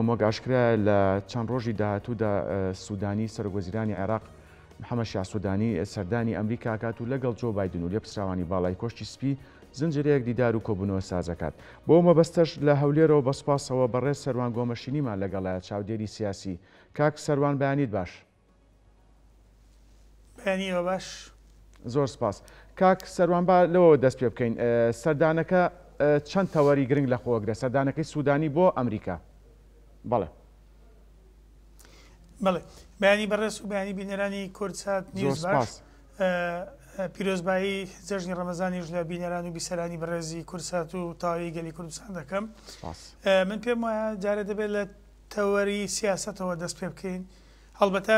وەک ئاشکرایە لە چەند ڕۆژی داهاتوودا سودانی سەرۆکوەزیرانی عێراق محەمەد شیاع سودانی سەردانی ئەمریکا کات و لەگەڵ جۆ بایدن و لێپرسراوانی باڵای کۆشکی سپی زنجیرەیەک دیدار و کۆبوونەوە سازەکات. بۆ مەبەستەش لە هەولێرەوە بە سوپاسەوە بەڕێز سەروان گۆمەشینیمان لەگەڵایە چاودێری سیاسی. کاک سەروان بەیانیت باش. بەیانی ئێوە باش. زۆر سپاس. کاک سەروان با لەوەوە دەست پێ بکەین. سەردانەکە چەند تەوەری گرنگ لە خۆگرە سەردانەکەی سوودانی بۆ ئەمریکا؟ بەڵێ. بەڵێ بەیانی بەڕێز و بەیانی بینەرانی کوردسات نیوز باش. پیرۆزبایی جەژنی ڕەمەزانیش لە بینەران و بیسەرانی بەڕێزی کوردسات و تەواوی گەلی کوردستان دەکەم. من پێم وایە جارێ دەبێت لە تەوەری سیاسەتەوە دەست پێ بکەین. هەڵبەتە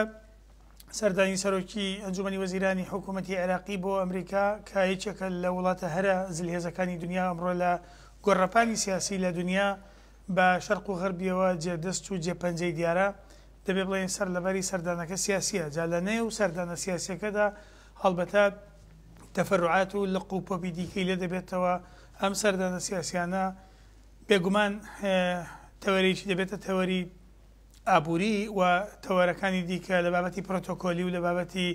سەردانی سەرۆکی ئەنجومەنی وەزیرانی حکوومەتی عێراقی بۆ ئەمریکا کە یەکێکە لە وڵاتە هەرە زلهێزەکانی دنیا ئەمڕۆ لە گۆڕەپانی سیاسی لە دنیا بە شەرق و غەربیەوە جێدەست و جێپەنجەی دیارە دەبێ بڵێین سەر لەبەری سەردانەکە سیاسیە جا لە نێو سەردانە سیاسیەکەدا هەڵبەتە تەفەروعات و لق و پۆپی دیکەی لێ دەبێتەوە ئەم سەردانە سیاسیانە بێگومان تەوەرێکی دەبێتە تەوەری ئابووری و تەوەرەکانی دیکە لە بابەتی پرۆتۆکۆلی و لە بابەتی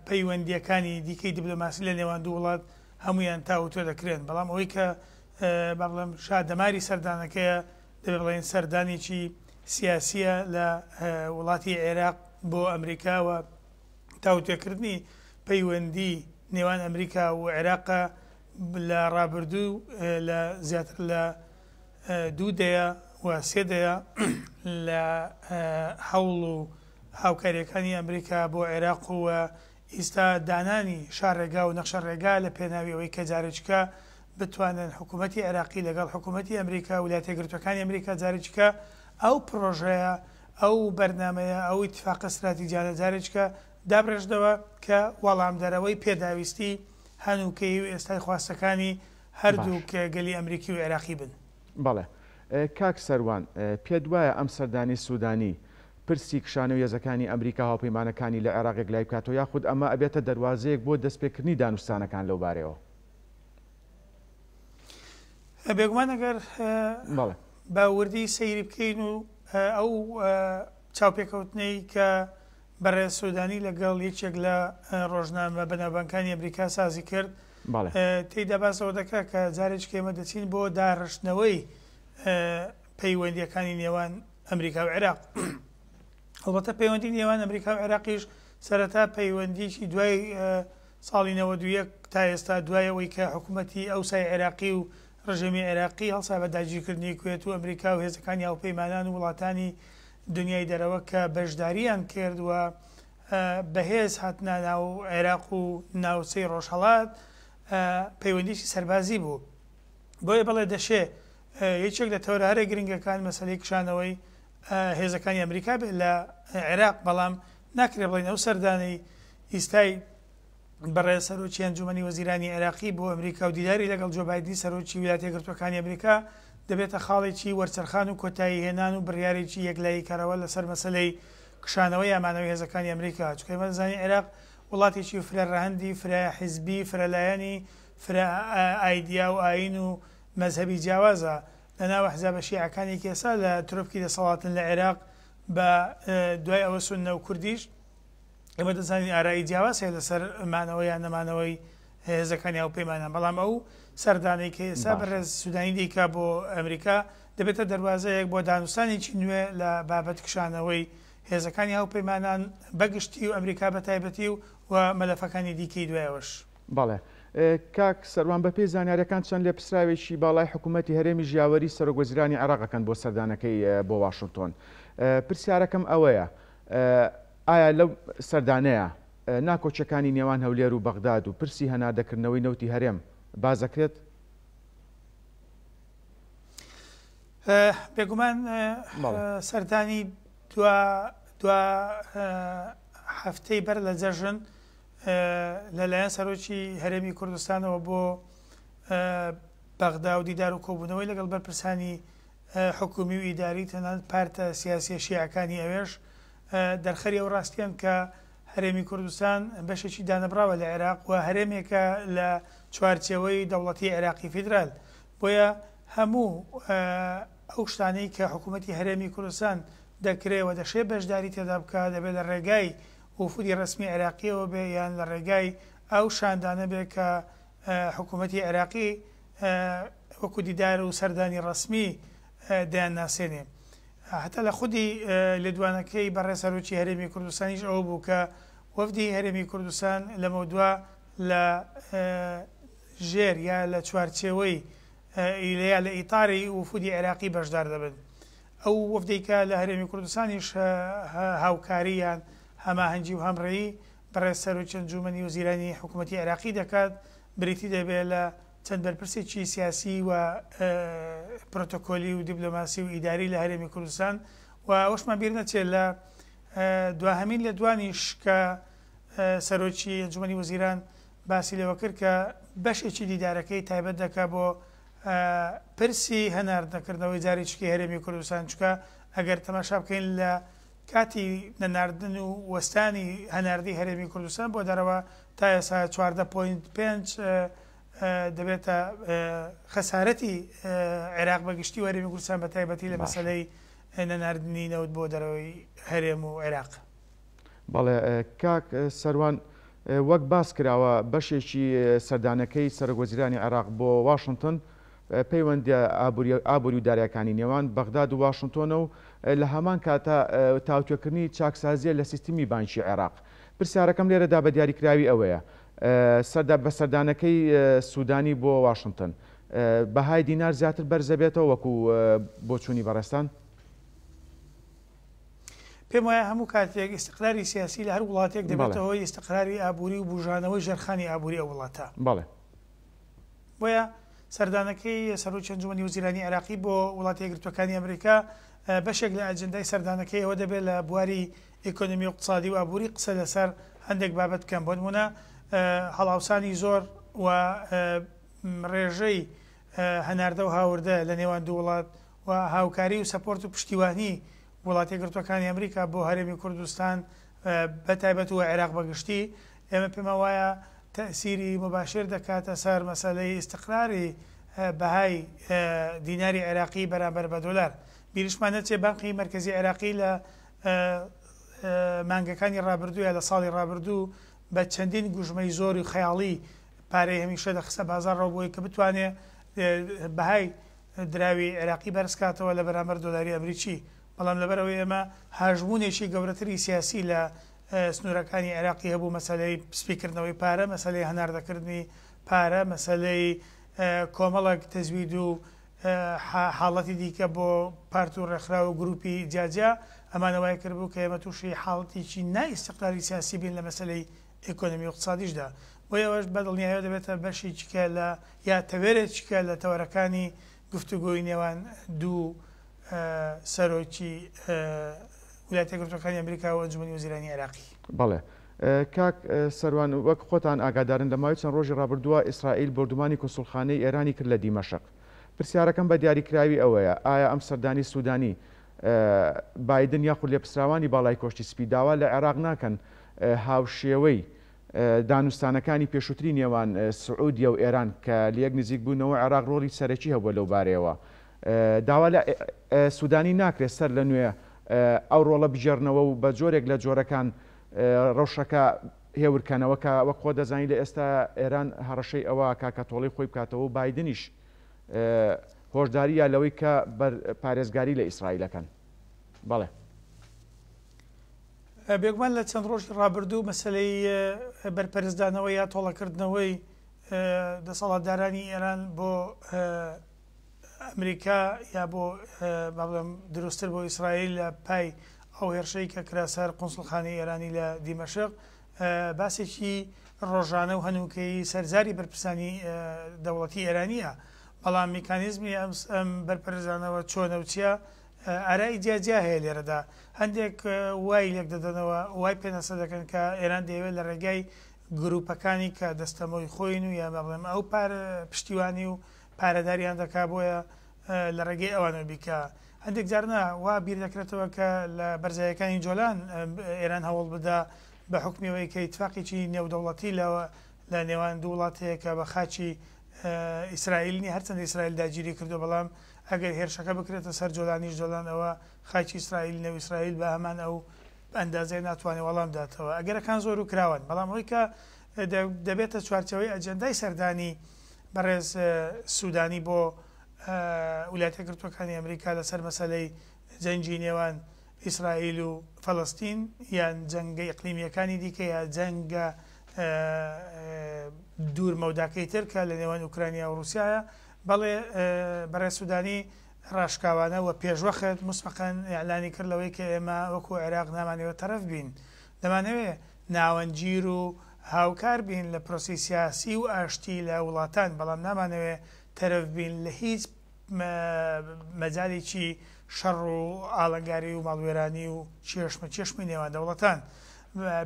پەیوەندییەکانی دیکەی دیبلۆماسی لە نێوان دوو وڵات هەموویان تاوتوێ دەکرێن. بەڵام ئەوەی کە با بڵێم شادەماری سەردانەکەیە دەبێ بڵێین سەردانێکی سیاسییە لە وڵاتی عێراق بۆ ئەمریکا و تاوتوێکردنی پەیوەندی نێوان ئەمریکا و عێراقە لە ڕابردوو لە زیاتر لە دوو دەیە و سێ دەیە لە هەوڵ و هاوکارییەکانی ئەمریکا بۆ عێراق و ئیستا دانانی شاڕێگا و نەخشە ڕێگا لە پێناوی ئەوەی کە جارێکیکە بتوانن حکوومەتی عێراقی لەگەڵ حکوومەتی ئەمریکا و ویلایەتە یەکگرتووەکانی ئەمریکا جارێکیکە ئەو پڕۆژەیە ئەو بەرنامەیە ئەو ئیتفاقە ستراتیجیانە جارێکیکە دابڕێژنەوە کە وەڵامدەرەوەی پێداویستی هەنووکەیی و ئێستای خواستەکانی هەردووک گەلی ئەمریکی و عێراقی بن. بەڵێ کاک سەروان، پێت وایە ئەم سەردانەی سودانی پرسی کشانەوەی هێزەکانی ئەمریکا و هاوپەیمانەکانی لە عێراق یەکلایی بکاتەوە یاخود ئەمە ئەبێتە دەروازەیەک بۆ دەستپێکردنی دانوستانەکان لەو بارەیەوە؟ بێگومان ئەگەر بە وردی سەیری بکەین و ئەو چاوپێکەوتنەی کە بەڕێز سودانی لەگەڵ یەکێک لە ڕۆژنامە بەناوبانگەکانی ئەمریکا سازی کرد، تێیدا باس لەوە دەکات کە جارێکی ئێمە دەچین بۆ داڕشتنەوەی پەیوەندییەکانی نێوان ئەمریکا و عێراق. هەڵبەتە پەیوەندی نێوان ئەمریکا و عێراقیش سەرەتا پەیوەندیی دوای ساڵی 91 تا ئێستا دوای ئەوەی کە حکوومەتی ئەوسای عێراقی و ڕژێمی عێراقی هەڵسا بە داگیرکردنی کوێت و ئەمریکا و هێزەکانی هاوپەیمانان و وڵاتانی دنیای دەرەوە کە بەشداریان کرد و بەهێز هاتنە ناو عێراق و ناوچەی ڕۆژهەڵات پەیوەندیی سەربازی بوو. بۆیە بەڵێ دەشێ یەکێک لە تەوەرە هەرە گرنگەکان مەسەلەی کشانەوەی هێزەکانی ئەمریکا بێت لە عێراق، بەڵام ناکرێ بڵێین ئەو سەردانەی ئیستای بەڕێز سەرۆکی ئەنجومەنی وەزیرانی عێراقی بۆ ئەمریکا و دیداری لەگەڵ جۆ بایدنی سەرۆکی ویلایەتە یەکگرتووەکانی ئەمریکا دەبێتە خاڵێکی وەرچەرخان و کۆتایی هێنان و بڕیارێکی یەکلاییکەرەوە لەسەر مەسەلەی کشانەوە یا مانەوەی هێزەکانی ئەمریکا چونکە ئێمە دەزانین عێراق وڵاتێکی فرە رەهەندی، فرە حیزبی، فرە لایەنی، فرە ئایدیا و ئایین و مەزهەبی جیاوازە لەناو ئەحزابە شیعەکانی کە ئێستا لە ترۆپکی دەسەڵاتن لە عێراق بە دوای ئەوە سوننە و کوردیش ئێمە دەزانین ئارایی جیاواز هەیە لەسەر مانەوە یان نەمانەوەی هێزەکانی هاوپەیمانان، بەڵام ئەو سەردانەی کە ئێستا بەڕێز سودانی دەیکا بۆ ئەمریکا دەبێتە دەروازەیەک بۆ دانوستانێکی نوێ لە بابەت کشانەوەی هێزەکانی هاوپەیمانان بە گشتی و ئەمریکا بە تایبەتی و و مەلەفەکانی دیکەی دوای ئەوەش. بەڵێ کاک سەروان بەپێی زانیاریەکان چەند لێپرسراوێکی باڵای حکوومەتی هەرێمیش یاوەری سەرۆک وەزیرانی عێراق ئەکەن بۆ سەردانەکەی بۆ واشنتۆن پرسیارەکەم ئەوەیە ئایا لەو سەردانەیا ناکۆکیەکانی نێوان هەولێر و بەغداد و پرسی هەناردەکردنەوەی نەوتی هەرێم باس دەکرێت؟ بێگومان سەردانی دوا دوا هەفتەی بەر لە جەژن لەلایەن سەرۆکی هەرێمی کوردستانەوە بۆ بەغدا و دیدار و کۆبوونەوەی لەگەڵ بەرپرسانی حکومی و ئیداری تەنانەت پارتە سیاسیە شیعەکانی ئەوێش دەرخەری ئەو ڕاستیەن کە هەرێمی کوردستان بەشێکی دانەبڕاوە لە عێراق و هەرێمێکە لە چوارچێوەی دەوڵەتی عێراقی فیدرال بۆیە هەموو ئەو شتانەی کە حکوومەتی هەرێمی کوردستان دەکرێ و دەشێ بەشداری تێدا بکا دەبێ لە ڕێگای وفودی ڕەسمی عێراقییەوە بێ یان لە ڕێگای ئەو شاندانە بێ کە حکوومەتی عێراقی وەکوو دیدار و سەردانی ڕەسمی دەیانناسێنێ. هەتا لە خودی لێدوانەکەی بەڕێز سەرۆکی هەرێمی کوردستانیش ئەوە بوو کە وەفدی هەرێمی کوردستان لەمەودوا لە ژێر یا لە چوارچێوەی یا لە ئیتاری وفودی عێراقی بەشدار دەبن. ئەو وەفدەی کە لە هەرێمی کوردستانیش هاوکاری یان هەماهەنگی و هەمڕێی بەڕێز سەرۆکی ئەنجوومەنی وەزیرانی حکوومەتی عێراقی دەکات، بریتی دەبێت لە چەند بەرپرسێکی سیاسی و پرۆتۆکۆلی و دیبلۆماسی و ئیداری لە هەرێمی کوردستان و ئەوەشمان بیر نەچێت لە دواهەمین لێدوانیش کە سەرۆکی ئەنجومەنی وەزیران باسی لەوە کرد کە بەشێکی دیدارەکەی تایبەت دەکا بۆ پرسی هەناردنەکردنەوەی جارێکی هەرێمی کوردستان چکە ئەگەر تەماشا بکەین لە کاتی نەناردن و وەستانی هەناردەی هەرێمی کوردستان بۆ دەرەوە تا ئێستا 14.5 دەبێتە خەسارەتی عێراق بە گشتی و هەرێمی کوردستان بە تایبەتی لە مەسەلەی نەناردنی نەوت بۆ دەرەوەی هەرێم و عێراق. بەڵێ کاک سەروان وەک باس کراوە بەشێکی سەردانەکەی سەرۆکوەزیرانی عێراق بۆ واشنتن پەیوەندیە ئابووری و دارایەکانی نێوان بەغداد و واشنتۆنە و لە هەمان کاتا تاوتوێکردنی چاکسازیە لە سیستمی بانکی عێراق. پرسیارەکەم لێرەدا بە دیاریکراوی ئەوەیە سەردا بە سەردانەکەی سودانی بۆ واشنتن بەهای دینار زیاتر بەرزەبێتەوە وەکو بۆچوونی بەڕێزتان؟ پێم وایە هەموو کاتێک ئیستقراری سیاسی لە هەر وڵاتێک دەبێتە هۆی ئیستقراری ئابووری و بوژانەوەی ژێرخانی ئابووری ئەو وڵاتە. بەڵێ. بۆیە سەردانەکەی سەرۆکی ئەنجومەنی وەزیرانی عێراقی بۆ وڵاتە یەکگرتووەکانی ئەمریکا بەشێک لە ئەجندای سەردانەکەی ئەوە دەبێت لە بواری ئیکۆنۆمی و اقتصادی و ئابووری قسە لەسەر هەندێک بابەت بکەن بۆ نموونە هەڵاوسانی زۆر و ڕێژەی هەناردە و هاوردە لە نێوان دوو وڵات و هاوکاری و سەپۆرت و پشتیوانی وڵاتە یەکگرتووەکانی ئەمریکا بۆ هەرێمی کوردستان بە تایبەت و عێراق بە گشتی، ئێمە پێمان وایە تەئسیری موباشیر دەکاتە سەر مەسەلەی ئیستقراری بەهای دیناری عێراقی بەرامبەر بە دۆلار. بیریشمان نەچێ بانقی مەرکەزی عێراقی لە مانگەکانی ڕابردوو یا لە ساڵی ڕابردوو بە چەندین گوژمەی زۆر و خەیاڵی پارەی هەمیشە دەخستە بازاڕەوە بۆی کە بتوانێ بەهای دراوی عێراقی بەرزکاتەوە لە بەرامبەر دۆلاری ئەمریکی، بەڵام لەبەرئەوەی ئێمە هاژموونێکی گەورەتری سیاسی لە سنوورەکانی عێراقی هەبوو، مەسەلەی سپیکردنەوەی پارە، مەسەلەی هەناردەکردنی پارە، مەسەلەی کۆمەڵێک تەزوید و حاڵەتی دیکە بۆ پارت و ڕێکخراو و گروپی جیاجیا، ئەمانە وای کردبوو کە ئێمە تووشی حاڵەتێکی نائیستقراری سیاسی بین لە مەسەلەی ئیکۆنۆمی و اقتصادیشدا. بۆیە ئەوەش بە دڵنیایەوە دەبێتە بەشێکیکە لە یا تەوەرێکیکە لە تەوەرەکانی گفتوگۆی نێوان دوو سەرۆکی ویلایەتە یەکگرتووەکانی ئەمریکا و ئەنجومەنی وەزیرانی عێراقی. بەڵێ کاک سەروان وەک خۆتان ئاگادارن لە ماوەی چەند ڕۆژی ڕابردووە ئیسرائیل بۆردومانی کونسوڵخانەی ئێرانی کرد لە دیمەشق. پرسیارەکەم بە دیاریکراوی ئەوەیە ئایا ئەم سەردانی سودانی بایدن یاخود لێپرسراوانی باڵای کۆشکی سپی داوا لە عێراق ناکەن هاوشێوەی دانوستانەکانی پێشووتری نێوان سعودیە و ئێران کە لەیەک نزیک بوونەوە عێراق ڕۆڵی سەرەکی هەبووە لەو بارەیەوە داوا لە سودانی ناکرێت سەر لە نوێ ئەو ڕۆڵە بگێڕنەوە و بە جۆرێک لە جۆرەکان ڕەوشەکە هێورکەنەوە کە وەک خۆ دەزانی لە ئێستا ئێران هەڕەشەی ئەوە کا کە تۆڵەی خۆی بکاتەوە و بایدنیش هۆشداری یا لەوەی کە بەر پارێزگاری لە ئیسرائیلەکەن. بەڵێ. بێگومان لە چەند ڕۆژی ڕابردوو مەسەلەی بەرپەرچدانەوە یا تۆڵەکردنەوەی دەسەڵاتدارانی ئێران بۆ ئەمریکا یا بۆ با بڵێم دروستتر بۆ ئیسرائیل لە پای ئەو هێرشەی کە کرا سەر قونسڵخانەی ئێرانی لە دیمەشق باسێکی ڕۆژانە و هەنووکەیی سەرزاری بەرپرسانی دەوڵەتی ئێرانییە بەڵام میکانیزمی ئەم بەرپەرچدانەوە چۆنە و چییە ئارای جیا جیا هەیە لێرەدا. هەندێک وای لێک دەدەنەوە، وای پێناسە دەکەن کە ئێران دەیەوێت لە ڕێگای گرووپەکانی کە دەستەمۆی خۆین و یا با بڵێم ئەو پارە پشتیوانی و پارەداریان دەکا بۆیە لە ڕێگەی ئەوانەوە بیکا. هەندێک جار نا وا بیر دەکرێتەوە کە لە بەرزاییەکانی جۆلان ئێران هەوڵ بدا بە حوکمی ئەوەی کە ئیتفاقێکی نێودەوڵەتی لە لە نێوان دوو وڵات هەیە کە بە خاکی ئیسرائیل نیە هەرچەندە ئیسرائیل داگیری کردووە بەڵام. ئەگەر هێرشەکە بکرێتە سەر جۆلانیش جۆلان ئەوە خاکی ئیسرائیل نیە و ئیسرائیل بە هەمان ئەو ئەندازەیە ناتوانێت وەڵام داتەوە. ئەگەرەکان زۆر و کراوەن، بەڵام ئەوەی کە دەبێتە چوارچێوەی ئەجێندای سەردانی بەڕێز سودانی بۆ ولایەتە یەکگرتووەکانی ئەمریکا لەسەر مەسەلەی جەنگی نێوان ئیسرائیل و فەلەستین یان جەنگە ئیقلیمییەکانی دیکە یا جەنگە دوور مەوداکەی تر کە لە نێوان ئوکرانیا و ڕووسیایە، بەڵێ بەڕێز سودانی ڕاشکاوانە و پێشوەخت موسبەقەن ئیعلانی کرد لەوەی کە ئێمە وەکو عێراق نامانەوێت تەرەف بین، دەمانەوێت ناوەندگیر و هاوکار بین لە پرۆسەی سیاسی و ئاشتی لە وڵاتان، بەڵام نامانەوێت تەرەف بین لە هیچ مەجالێکی شەڕ و ئاڵنگاری و ماڵوێرانی و چێشمە چێشمی نێوان دەوڵەتان.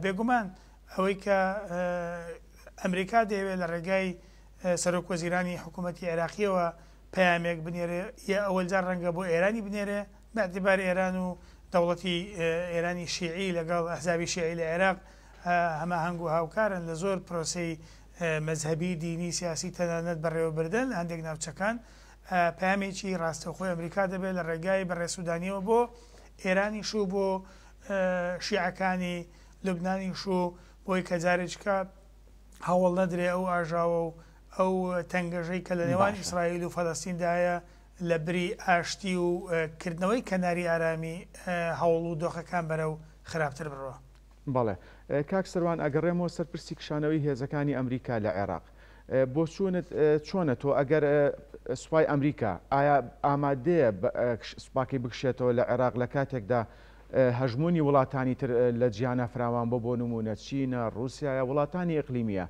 بێگومان ئەوەی کە ئەمریکا دەیەوێت لە ڕێگای سەرۆک وەزیرانی حکوومەتی عێراقیەوە پەیامێک بنێرێ یا ئەوەل جار ڕەنگە بۆ ئێرانی بنێرێ بە ئیعتیبار ئێران و دەوڵەتی ئێرانی شیعی لەگەڵ ئەحزابی شیعی لە عێراق هەماهەنگ و هاوکارن لە زۆر پرۆسەی مەزهەبی، دینی، سیاسی تەنانەت بەڕێوەبردن لە هەندێک ناوچەکان پەیامێکی ڕاستەوخۆی ئەمریکا دەبێت لە ڕێگای بەڕێز سودانیەوە بۆ ئێرانیش و بۆ شیعەکانی لوبنانیش و بۆی کە جارێکە هەوڵ نەدرێ ئەو ئاژاوە و ئەو تەنگەژەی کە لە نێوان ئیسرائیل و فەلەستیندایە لە بری ئاشتی و کردنەوەی کەناری ئارامی هەوڵ و دۆخەکان بەرەو خراپتر بڕوا. بەڵێ کاک سەروان ئەگەڕێمەوە سەر پرسی کشانەوەی هێزەکانی ئەمریکا لە عێراق بۆچوونت چۆنە تۆ ئەگەر سوپای ئەمریکا ئایا ئامادەیە سوپاکەی بکشێتەوە لە عێراق لە کاتێکدا هەژموونی وڵاتانی تر لە جیهانا فراوان بۆ بۆ نموونە چینە ڕووسایە وڵاتانی ئیقلیمیە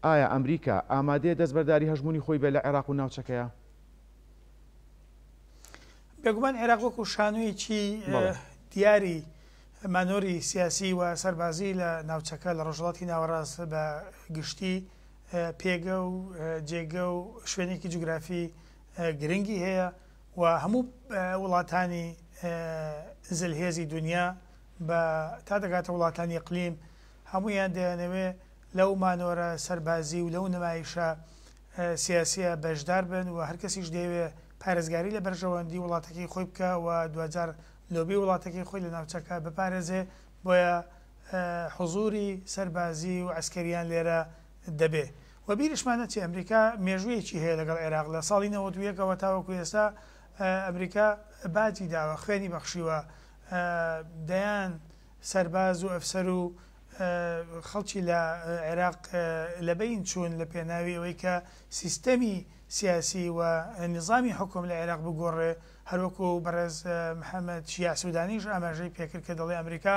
ئایا ئەمریکا ئامادەیە دەستبەرداری هەژموونی خۆی بێ لە عێراق و ناوچەکەیە؟ بێگومان عێراق وەکو شانۆیەکی دیاری مانۆری سیاسی و سەربازی لە ناوچەکە لە ڕۆژهەڵاتی ناوەڕاست بە گشتی پێگە و جێگە و شوێنێکی جوگرافی گرنگی هەیە و هەموو وڵاتانی زلهێزی دنیا بە تا دەگاتە وڵاتانی ئیقلیم هەموویان دەیانەوێ لەو مانۆرە سەربازی و لەو نمایشە سیاسیە بەشدار بن و هەرکەسیش دەیەوێ پارێزگاری لە بەرژەوەندی وڵاتەکەی خۆی بکا و دواجار لۆبی وڵاتەکەی خۆی لە ناوچەکە بپارێزێ، بۆیە حزوری سەربازی و عەسکەریان لێرە دەبێ. وە بیریشمان نەچێ ئەمریکا مێژوویەکی هەیە لەگەڵ عێراق لە ساڵی 91 ەوە تاوەکو ئێستا ئەمریکا باجی داوە، خوێنی بەخشیوە، دەیان سەرباز و ئەفسەر و خەڵکی لە عێراق لەبەین چوون لە پێناوی ئەوەی کە سیستەمی سیاسی و نیزامی حوکم لە عێراق بگۆڕێ، هەروەکو بەڕێز محەمەد شیاع سودانیش ئاماژەی پێکرد کە دەڵێ ئەمریکا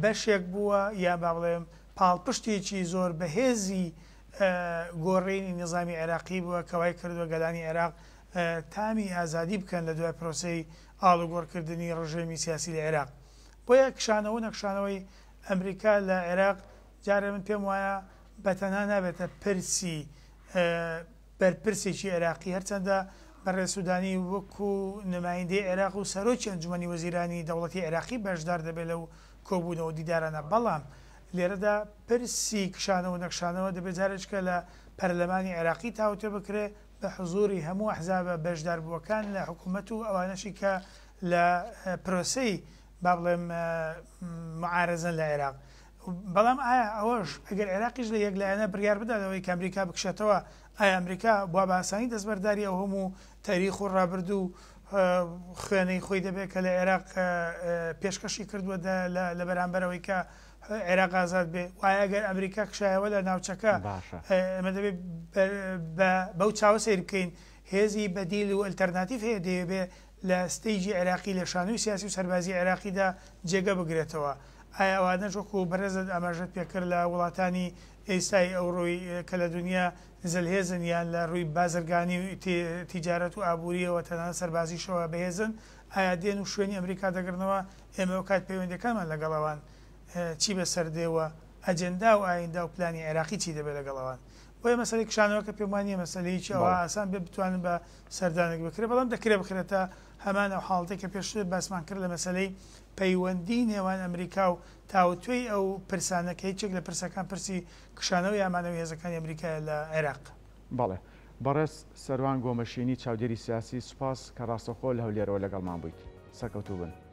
بەشێک بووە یان با بڵێم پاڵپشتێکی زۆر بەهێزی گۆڕینی نیزامی عێراقی بووە کە وای کردووە گەلانی عێراق تامی ئازادی بکەن لە دوای پرۆسەی ئاڵوگۆڕکردنی ڕژێمی سیاسی لە عێراق. بۆیە کشانەوە و نەکشانەوەی ئەمریکا لە عێراق جارێ من پێم وایە بە تەنها نابێتە پرسی بەرپرسێکی عێراقی، هەرچەندە بەڕێز سودانی وەکو نمایندەی عێراق و سەرۆکی ئەنجومەنی وەزیرانی دەوڵەتی عێراقی بەشدار دەبێت لەو کۆبوونەوە و دیدارانە، بەڵام لێرەدا پرسی کشانەوە و نەکشانەوە دەبێت جارێکە لە پەرلەمانی عێراقی تاوتوێ بکرێت بە حزوری هەموو ئەحزابە بەشداربووەکان لە حکومەت و ئەوانەشی کە لە پرۆسەی با بڵێم معارەزەن لە عێراق. بەڵام ئایا ئەوەش ئەگەر عێراقیش لە یەک لایەنە بڕیار بدات لەوەی کە ئەمریکا بکشێتەوە، ئایا ئەمریکا وا بە ئاسانی دەستبەرداری ئەو هەموو تاریخ و ڕابردوو و خوێنەی خۆی دەبێت کە لە عێراق پێشکەشی کردووە لە بەرامبەر ئەوەی کە عێراق ئازاد بێ؟ وایە ئەگەر ئەمریکا کشایەوە لە ناوچەکە ئێمە دەبێت بەو چاوە سەیر بکەین هێزی بەدیل و ئەلتەرناتیڤ هەیە دەیەوێ لە ستەیجی عێراقی لە شانۆی سیاسی و سەربازی عێراقیدا جێگە بگرێتەوە. ئایا ئەوانەش وەکو بەڕێزت ئاماژەت پێکرد لە وڵاتانی ئێستای ئەوڕۆی کە لە دونیا زلهێزن یان لە ڕووی بازرگانی و تیجارەت و ئابوورییەوە تەنانەت سەربازیشەوە بەهێزن، ئایا دێن و شوێنی ئەمریکا دەگرنەوە؟ ئێمە ئەوکات پەیوەندیەکانمان لەگەڵ ئەوان چی بەسەر دێ و ئەجێندا و ئایندە و پلانی عێراقی چی دەبێت لەگەڵ ئەوان؟ بۆیە مەسەلەی کشانەوەکە پێم وا نییە مەسەلەیەکی ئەوها ئاسان بێت بتوانن بە سەردانێک بکرێت، بەڵام دەکرێت بخرێتە هەمان ئەو حاڵەتەی کە پێشتر باسمان کرد لە مەسەلەی پەیوەندی نێوان ئەمریکا و تاوتوێی ئەو پرسانە کە یەکێک لە پرسەکان پرسی کشانەوە یا مانەوەی هێزەکانی ئەمریکایە لە عێراق. بەڵێ. بەڕێز سەروان گۆمەشینی چاودێری سیاسی سوپاس کە ڕاستەوخۆ لە هەولێرەوە لەگەڵمان بوویت. سەرکەوتوو بن.